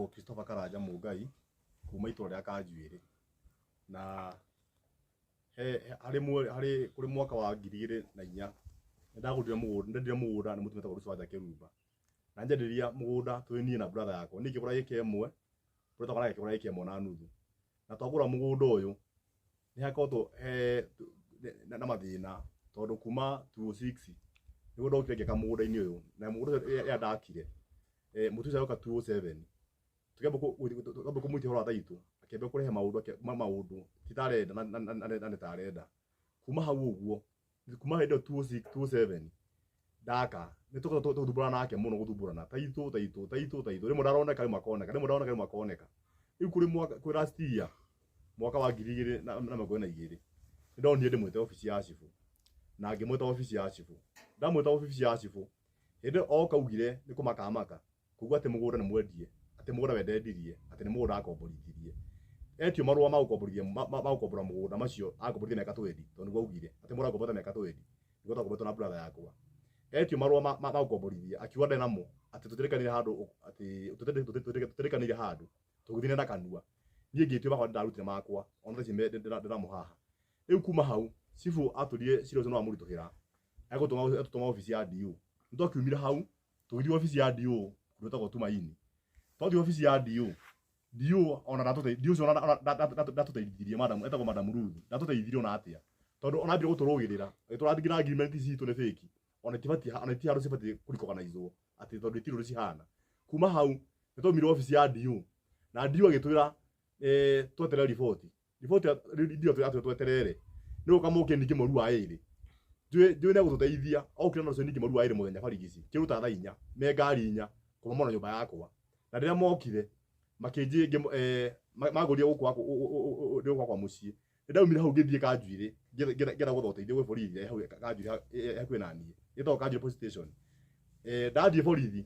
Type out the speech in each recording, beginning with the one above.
Njĩtagwo Christopher Karanja Mũngai kuma itũra rĩa Kanjuĩrĩ. Na he harĩ harĩ kũrĩ mwaka wa 2004 nĩ ndagũrire mũgũnda, nĩ ndendire mũgũnda nĩ mũtumia wĩtagwo Lucy Wanja Kĩrumba. Na njenderia mũgũnda twĩ niĩ na brother yakwa, niĩ ngĩgũra ĩka ĩmwe, brother wakwa nake akĩgũra ĩka ĩmwe na nuthu. Na twagũra mũgũnda ũyũ nĩ hakoretwo he na mathĩna tondũ kuma 2006 nĩguo ndokire ngĩaka mũgũnda-inĩ ũyũ, na mũgũnda ũcio rĩrĩa ndakire mũtu ũcio oka 2007 tũkĩamba kũmũitia ũhoro wa taitũ, akĩambia kũrehe maũndũ maũndũ ti ta arenda na nĩ ta arenda. Kuma hau ũguo, kuma hĩndĩ ĩyo 2006 2007 ndaka nĩ tũkoretwo tũgĩthumbũrana nake mũno, gũthumbũrana taitũ taitũ taitũ taitũ, rĩmwe ndaroneka rĩmwe akoneka, rĩmwe ndaroneka rĩmwe akoneka. Rĩu kũrĩ mwaka, kwĩ last year mwaka wa 2022 nĩ ndonire ndĩmwĩte obici ya cibũ, na ngĩmwĩta obici ya cibũ. Ndamwĩta obici ya cibũ, hĩndĩ ĩyo oka augire nĩ kũmaka amaka kuga atĩ mũgũnda nĩ mwendie, atĩ mũgũnda we ndendirie, atĩ nĩ mũgũnda akomborithirie. Etio marũa ma gũkomborithia, ma gũkombora mũgũnda macio akomborithia mĩaka twendi, tondũ nĩguo augire atĩ mũgũnda akomborete mĩaka twendi, nĩguo twakomboretwo na brother yakwa. Etio marũa ma gũkomborithia akiuga ndarĩ namo, atĩ tũtirĩkanĩire handũ, atĩ tũtirĩkanĩire handũ, tũgĩthiĩ na kanua. Niĩ ngĩtio makwa nĩndarutire makwa, ona thaa ici ndĩnamo haha. Rĩu kuma hau cibũ atũrire cira ũcio nĩwamũritũhĩra, egũtũma obici ya DO. Nĩtwakiumire hau tũgĩthiĩ obici ya DO kũndũ gwĩtagwo Tumaini. Twathiĩ obici ya DO, DO ona ndatũteithirie, DO ũcio ona ndatũteithirie, madam etagwo Madam Ruth, ndatũteithirie ona atĩa, tondũ ona ambire gũtũrũgĩrĩra agĩtwĩra nginya agreement citũ nĩ fake, ona itibatiĩ, ona itirĩ handũ cibatiĩ kũ-recognize-wo atĩ tondũ itirĩ ũrĩa cihana. Kuma hau nĩ twaumire obici ya DO na DO agĩtwĩra tweterere riboti. Riboti DO atwĩra tweterere nĩ gũka moke ningĩ mweri wa ĩrĩ. Njũĩ nĩ egũtũteithia, okire na ũcio ningĩ mweri wa ĩrĩ mũthenya barigici kĩndũ ta thaa inya me ngari inya kũmomora nyũmba yakwa. Na rĩrĩa mokire mangũrire gũkũ ndĩ gũkũ gwakwa mũciĩ. Nĩ ndaumire hau ngĩthiĩ Kanjuĩrĩ ngĩenda gwetha ũteithio gwĩ borithi hau Kanjuĩrĩ hakuhĩ na niĩ, ĩtagwo Kanjuĩrĩ police station. Ndathiĩ borithi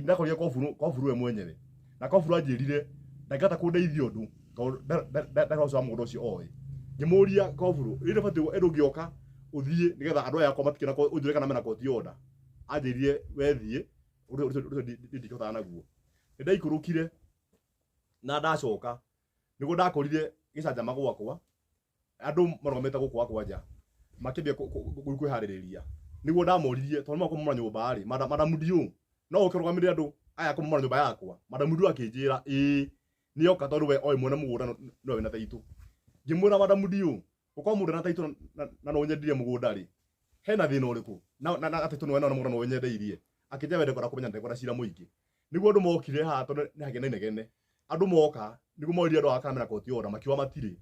ndakorire koburu we mwenyewe, na koburu anjĩrire ndangĩhota kũndeithia ũndũ tondũ ndarĩ ũhoro ũcio wa mũgũnda ũcio oĩ. Ngĩmũria koburu rĩu ndĩbatiĩ ndũngĩoka ũthiĩ nĩgetha andũ aya akwa matikĩona ũnjũrie kana mena court order. Anjĩrire we thiĩ ũndũ ũcio niĩ ndingĩhotana naguo. Nĩ ndaikũrũkire na ndacoka nĩguo ndakorire gĩcanjama gwakwa andũ marũgamĩte gũkũ gwakwa nja makĩambia kwĩharĩrĩria. Nĩguo ndamoririe tondũ nĩmoka kũmomora nyũmba rĩ, Madam Dio no ũke ũrũgamĩrĩre andũ aya kũmomora nyũmba yakwa? Madam Dio akĩnjĩra ĩĩ nĩoka tondũ we oĩ mwene mũgũnda nĩwe wĩna taitũ. Ngĩmwĩra Madam Dio gũkorwo mũndũ ena taitũ na no ũnyendirie mũgũnda rĩ, hena thĩna ũrĩkũ na taitũ nĩwe na mũgũnda no ũnyendeirie? Akĩnjĩra we ndekwenda kũmenya, ndekwenda cira mũingĩ. Nĩguo andũ mokire haha tondũ nĩ hagĩa na inegene, andũ moka nĩguo moririe andũ aya kana mena court order, makiuga matirĩ.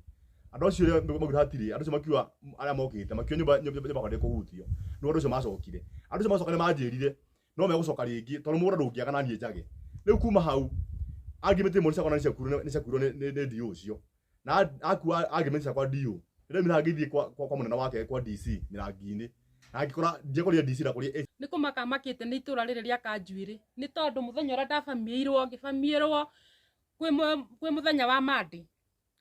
Andũ acio rĩrĩa maugire hatirĩ, andũ acio makiuga arĩa mokĩte makiuga nyũmba nyũmba yakwa ndĩkũhutio. Nĩguo andũ acio macokire. Andũ acio macoka nĩ manjĩrire no megũcoka rĩngĩ tondũ mũgũnda ndũngĩaga na niĩ njage. Rĩu kuma hau argument imwe ciakwa nĩ ciakuirwo nĩ DO ũcio. Na akua argument ciakwa DO. Nĩ ndaumire haha ngĩthiĩ kwa mũnene wake kwa DC Mĩrangi-inĩ. Na ngĩkora ndiakorire DC ndakorire Nĩ kũmaka makĩte nĩ itũra rĩrĩ rĩa Kanjuĩrĩ, nĩ tondũ mũthenya ũrĩa ndabamiĩirwo ngĩbamiĩrwo kwĩ mũthenya wa Monday,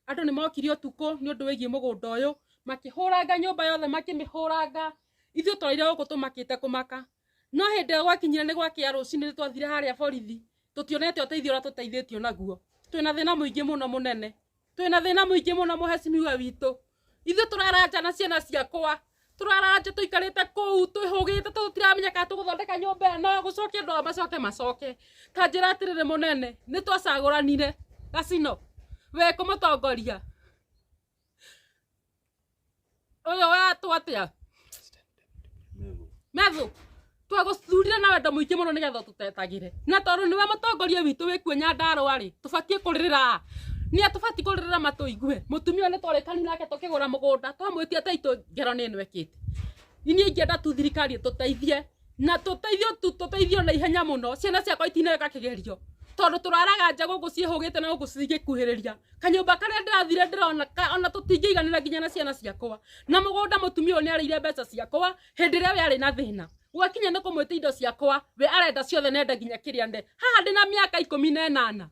andũ nĩ mokire ũtukũ nĩ ũndũ wĩgiĩ mũgũnda ũyũ, makĩhũranga nyũmba yothe makĩmĩhũranga, ithuĩ twarire gũkũ tũmakĩte kũmaka. No hĩndĩ ĩrĩa gwakinyire nĩ gwakĩa rũcinĩ nĩ twathire harĩa borithi, tũtionete ũteithio ũrĩa tũteithĩtio naguo. Twĩna thĩna mũingĩ mũno mũnene, twĩna thĩna mũingĩ mũno mũhecimiwa witũ. Ithuĩ tũraranja na ciana ciakwa, tũraranja tũikarĩte kũu twĩhũgĩte tũtiramenya kana tũgũthondeka nyũmba ĩno, gũcoke andũ aya macoke macoke. Ta njĩra atĩrĩrĩ mũnene, nĩ twacagũranire Gacino, we kũmũtongoria ũyũ wetwo atĩa? Methu. Twagũthurire na wendo mũingĩ mũno nĩgetha ũtũtetagĩre, na tondũ nĩwe mũtongoria witũ wĩkuo Nyandarũa rĩ, tũbatiĩ kũrĩrĩra nĩ tũbatiĩ kũrĩrĩra matũigue. Mũtumia ũyũ nĩ twarĩkanire nake tũkĩgũra mũgũnda, twamwĩtia taitũ ngero nĩ ĩno ĩkĩte. Niĩ ingĩenda tu thirikari ĩtũteithie na tũteithio tu, tũteithio na ihenya mũno. Ciana ciakwa itineka kĩgerio tondũ tũraraga nja gũkũ ciĩhũgĩte na gũkũ cingĩkuhĩrĩria kanyũmba karĩa ndĩrathire ndĩrona ona tũtingĩiganĩra nginya na ciana ciakwa. Na mũgũnda mũtumia ũyũ nĩ arĩire mbeca ciakwa hĩndĩ ĩrĩa we arĩ na thĩna. Gwakinya nĩ kũmwĩtia indo ciakwa, we arenda ciothe nenda nginya kĩrĩa nde. Haha ndĩna mĩaka 18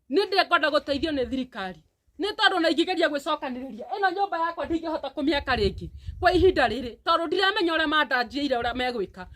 nĩ ndĩkwenda gũteithio nĩ thirikari, nĩ tondũ na ingĩgeria gwĩcokanĩrĩria ĩno nyũmba yakwa ndingĩhota kũmĩaka rĩngĩ kwa ihinda rĩrĩ, tondũ ndiramenya ũrĩa mandanjiĩire ũrĩa megwĩka.